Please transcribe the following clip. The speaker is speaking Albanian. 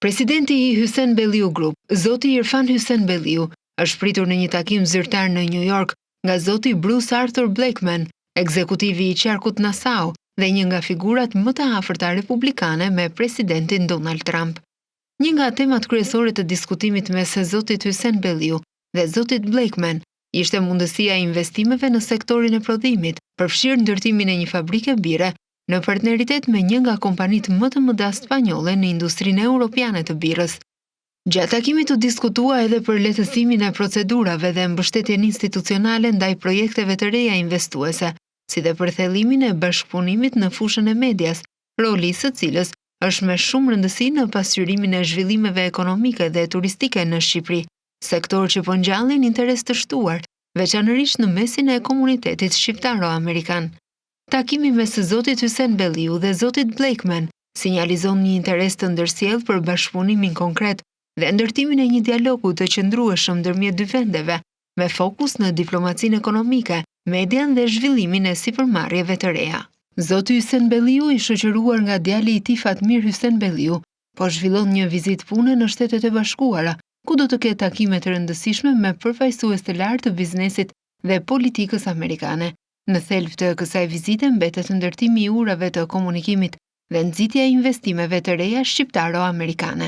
Presidenti i Hysenbelliu Group, zoti Irfan Hysenbelliu, është pritur në një takim zyrtar në New York nga zoti Bruce Arthur Blakeman, ekzekutivi i qarkut Nassau dhe një nga figurat më të afërta republikane me presidentin Donald Trump. Një nga temat kryesore të diskutimit mes zotit Hysenbelliu dhe zotit Blakeman ishte mundësia e investimeve në sektorin e prodhimit, përfshirë ndërtimin e një fabrike birre në partneritet me një nga kompanitë më të mëdha spanjolle në industrinë europiane të birrës. Gjatë takimit u diskutua edhe për lehtësimin e procedurave dhe mbështetjen institucionale ndaj projekteve të reja investuese, si dhe për thellimin e bashkëpunimit në fushën e medias, roli i së cilës është me shumë rëndësi në pasqyrimin e zhvillimeve ekonomike dhe turistike në Shqipëri, sektor që po ngjallin interes të shtuar, veçanërisht në mesin e komunitetit shqiptaro-amerikan. Takimi mes zotit Hysenbelliu dhe zotit Blakeman sinjalizon një interes të ndërsjellë për bashkëpunimin konkret dhe ndërtimin e një dialogu të qëndrueshëm ndërmjet dy vendeve, me fokus në diplomacinë ekonomike, median dhe zhvillimin e sipërmarrjeve të reja. Zoti Hysenbelliu, i shoqëruar nga djali i tij Fatmir Hysenbelliu, po zhvillon një vizitë pune në Shtetet e Bashkuara, ku do të ketë takime të rëndësishme me përfaqësues të lartë të biznesit dhe politikës amerikane. Në thelb të kësaj vizite mbetet ndërtimi i urave të komunikimit dhe nxitja e investimeve të reja shqiptaro-amerikane.